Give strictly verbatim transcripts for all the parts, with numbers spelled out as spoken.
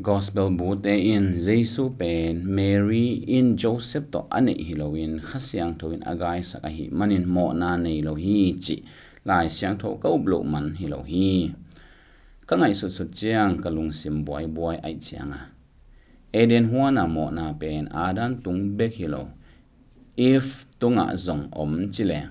Gospel bute in Jesu pen Mary in Joseph tawh a neih hi loin Kha Siangtho in a gaisak ahih manin mawhna nei lo hi cih Lai Siangtho ka up loh man hi lo hi. Ka ngaihsutsut ciang ka lungsim buaibuai aih cianga Eden huana mawhna pen Adam tung bek hi lo, Eve tungah zong om cileng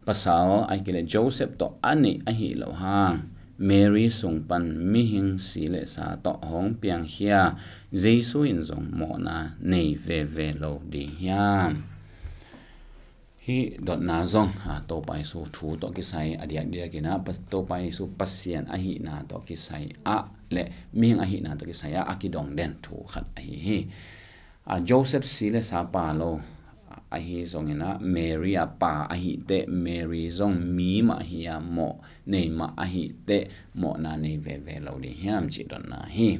pasal ahih kei leh Joseph tawh a neih ahi lo hang Mary sung pan mihing si le sa tawh hong piangkhia Jesu in zong mawhna nei veve lo ding hiam? Hih dotna zong a Topa Jesu thu tawh kisai a diakdiakin ah Topa Jesu Pasian ahihna tawh kisai ah le mihing ahihna tawh kisai ah a kidong den thu khat ahi hi. A Joseph si le sa pa lo ahi zongin ah Mary a pa ahi teh Mary zong mi mah hi a mawh nei mah ahi teh mawhna nei veve lo ding hiam cih dotna hi.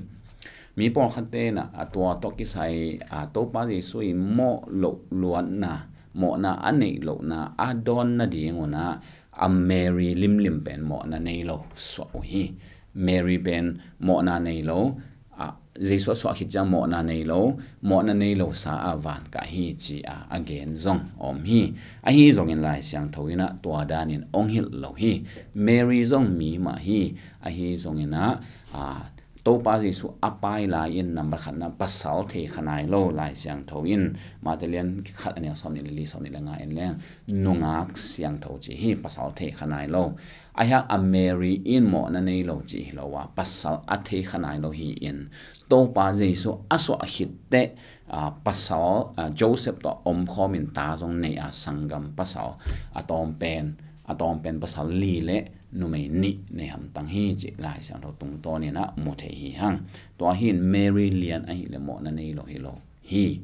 Mi pawlkhat tenah a tua tawh kisai a Topa Jesu i mawh loh luatna mawhna a neih lohna a dawn nadingun ah a Mary limlim pen mawhna nei lo suah uh hi. Mary pen mawhna nei lo, a Jesu a suah khit ciang mawhna nei lo, mawhna nei lo sa a van kah hi ci a a gen zong om hi. Ahi zongin Lai Siangtho in ah tua danin ong hilh lo hi. Mary zong mi mah hi. Ahi zongin ah a Topa Jesu a pai lai in nambat khatna pasal thei kha nai lo Lai Siangtho in Mate lian khat a neu sawm nih le li sawm nih le nga en leng nungak siangtho ci hi. Pasal thei kha nai lo ahi hang a Mary in mawhna nei lo ci hi lo a pasal a thei kha nai lo hi in Topa Jesu a suah khit teh a pasal a Joseph tawh omkhawm in ta zong nei a sanggam pasal a tawm pen a tawm pen pasal li le numei nih nei hamtang hi cih Lai Siangtho tungtawn in ah mu thei hi hang. Tua hi in Mary lian ahih le mawhna nei lo hi lo hi.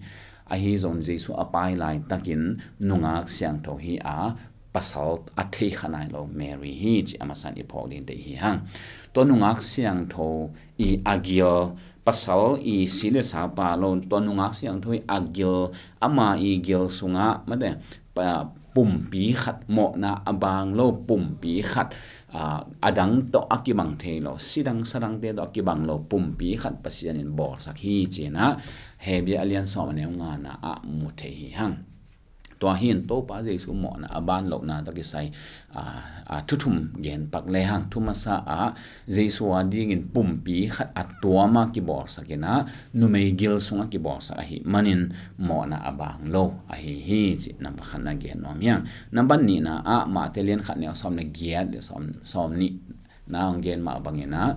Ahi zong Jesu a pai laitakin nungak siangtho hi a pasal a thei kha nai lo Mary hi cih a masan i phawk ding deih hi hang. Tua nungak siangtho i a gil pasal i si le sa pa lo tua nungak siangtho i a gil ama i gil sungah mate pumpi khat mawhna a bang lo pumpi khat a dang tawh a kibang thei lo sidang sadangte tawh a kibang lo pumpi khat Pasian in bawlsak hi ci in ah Hebrew a lian sawm a neu ngana ah mu thei hi hang. Tua hi in Topa Jesu mawhna a ban lohna tawh kisai a thuthum gen pak le hang. Thu masa ah Jesu a dingin pumpi khat a tuam a kibawlsak in ah numei gil sungah kibawlsak ahih manin mawhna a bang lo ahi hi cih nambat khatna gen nuam hi hang. Nambat nihna ah Mate lian khat neu sawm le giat le sawm nih na hong gen mah bangin ah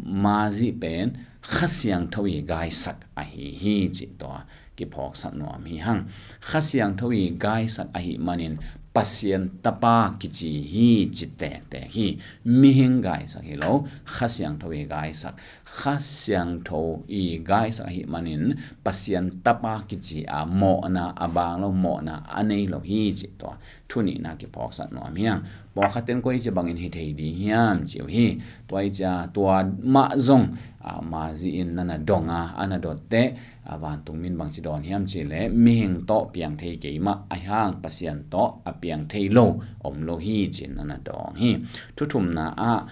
Mary pen Kha Siangtho i gaisak ahi hi cih tua kiphawksak nuam hi hang. Kha Siangtho i gaisak ahih manin Pasian tapa kici hi ci tektek hi. Mihing gaisak hi lo Kha Siangtho i gaisak. Kha Siangtho i gaisak ahih manin Pasian tapa kici a mawhna a bang lo mawhna a nei lo hi cih tua thu nihna kiphawksak nuam hi hang. Pawlkhat ten koi ci bangin hi thei ding hiam ci uh hi. Tua i cia tua mah zong Mary in na na dong a a na dot teh vantung min bangci dawn hiam ci le mihing tawh piang thei kei mah ahi hang Pasian tawh a piang thei lo om lo hi ci in na na dawng hi. Thuthumna ah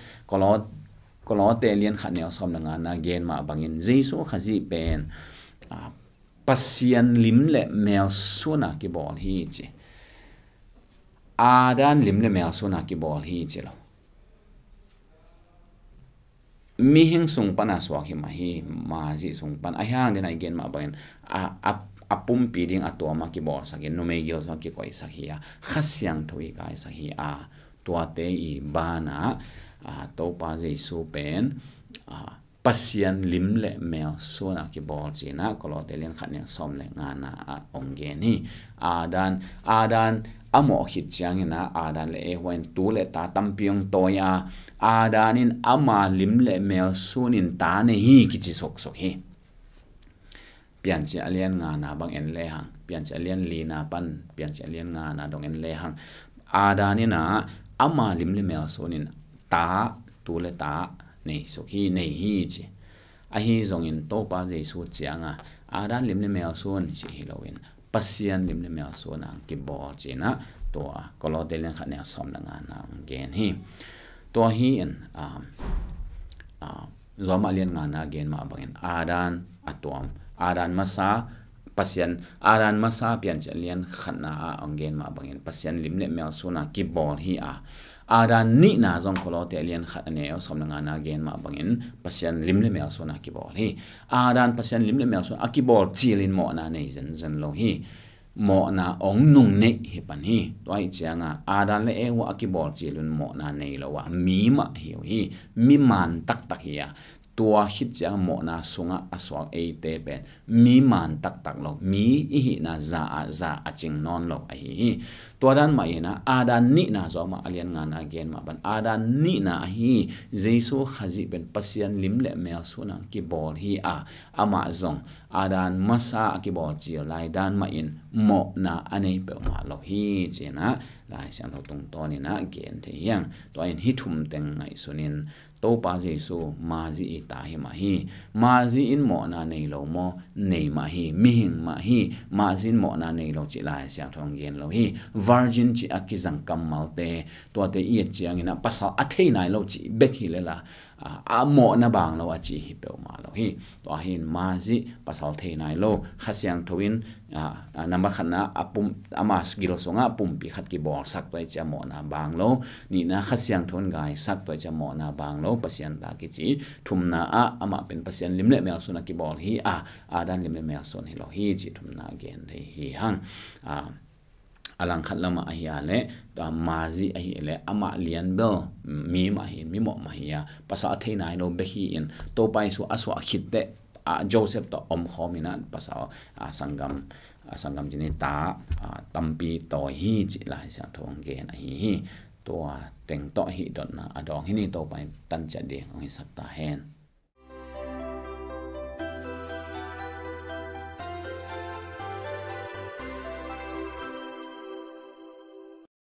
Kolawte lian khat neu sawm le ngana gen mah bangin Jesu Khazih pen Pasian lim le melsun a kibawl hi ci. Adam lim le melsun a kibawl hi ci lo. Mihing sung pan a suak hi mah hi Mary sung pan ahi hang den a i gen mah bangin a pumpi ding a tuam a kibawlsak hi. Numei gil sung a kikoihsak hi a Kha Siangtho i gaisak hi a tuate i banah Topa Jesu pen Pasian lim le melsun a kibawl ci in ah Kolawte lian khat neu sawm le ngana ah hong gen hi. Adam Adam a mawh khit ciangin ah Adam le Eva in tu le ta tampi hong tawi a Adam in ama lim le melsun in ta nei hi kici suksuk hi. Piancil a lian ngana bang en lehang Piancil a lian lina pan Piancil a lian ngana dong en lehang Adam in ah ama lim le melsun in ta tu le ta nei suk hi nei hi ci. Ahi zongin Topa Jesu cianga Adam lim le melsun ci hi loin Pasian lim le melsun a kibawl ci in ah tua Kolawte lian khat neu sawm le ngana hong gen hi. Tua hi in Zawmah lian ngana gen mah bangin Adam a tuam. Adam masa Pasian, Adam masa Piancil lian khatna ah hong gen mah bangin Pasian lim le mel suna kibawl hi a, Adam nihna zong Kolose lian khat a neu sawm le ngana gen mah bangin Pasian lim le mel suna kibawl hi. Adam Pasian lim le mel suna a kibawl cilin mawhna nei zenzen lo hi. Mawhna hong nung neih hi pan hi. Tua hi cianga Adam le Eva a kibawl cilun mawhna nei lo a, mi mah hi uh hi. Mi man taktak hi a, tua khit cianga mawhna sungah a suak eite pen mi man taktak lo, mi i hihna za ah za a cing nawn lo ahi hi. Tua dan mah ina Adam nihna zawmah a lian ngana gen mah ban Adam nihna ahi Jesu Khazih pen Pasian lim le mel suna kibawl hi a, amah zong Adam masa a kibawl cil lai dan mahin mawhna a nei peuhmah lo hi. Cina Lai Siangtho tungtawn ina gen thei hiang. Tua in hi thum teng ngaihsunin Topa Jesu mazi i ta hi mah hi. Mazi in mawhna nei lo maw? Nei mah hi. Mihing mah hi. Mazi in mawhna nei lo cih Lai Siangtho hong gen lo hi. Virgin cih a kizang kammalte, tuate i et ciangin a pasal a thei nai lo cih bek hi lela, a, a mawhna bang lo a ci hi peuhmah lo hi. Tua hin mazi pasal thei nai lo, Kha Siangtho in, a, a, nambat khatna a pum, ama gil sungah pumpi khat kibawlsak, tua i cia mawhna bang lo. Nihna Kha Siangtho in gaisak, tua i cia mawhna bang lo. Pasian ta kici. Thumna ah amah pen Pasian lim le mel suna kibawl hi a, Adam lim le mel sun hi lo hi cih thumna gen thei hi hang. A, a langkhat lamah ahi a le, a, mazi ahi le amah lian bel mi mah hi, mi mawh mah hi a, pasal a thei nai lo bek hi in Topa Jesu a suah khit teh, a, Joseph tawh omkhawm ina pasal, a, sanggam, a, sanggam cini ta, a, tampi tawi hi cih Lai Siangtho hong gen ahi hi. Tua teng tawh hi dotna a dawng hi ni. Topa in tanciat ding hong hisak ta hen.